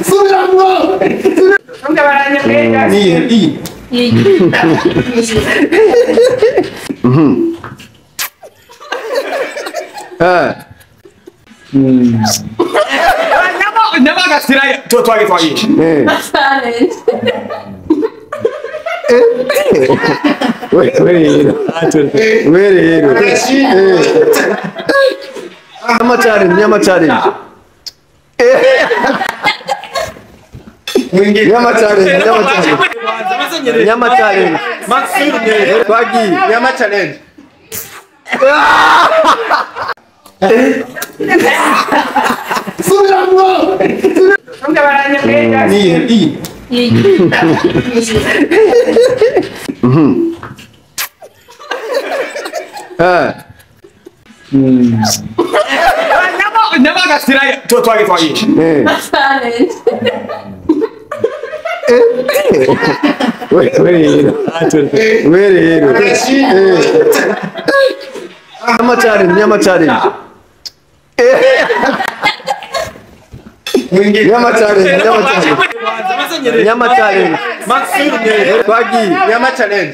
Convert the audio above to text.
Subiramwo. Ni iyi. Eh. Nyamagasira twage twage. Eh. We rero. We rero. Nyama challenge, nyama challenge. Nyama challenge, nyama challenge. Nyama challenge. Twagi, nyama challenge. Subiramwo. Ni iyi. Eh. Nyamagasira twage twage. Eh. We rero. We rero. Nyama challenge, nyama challenge. Nyama challenge, nyama challenge. Nyama challenge. Twagi, nyama challenge.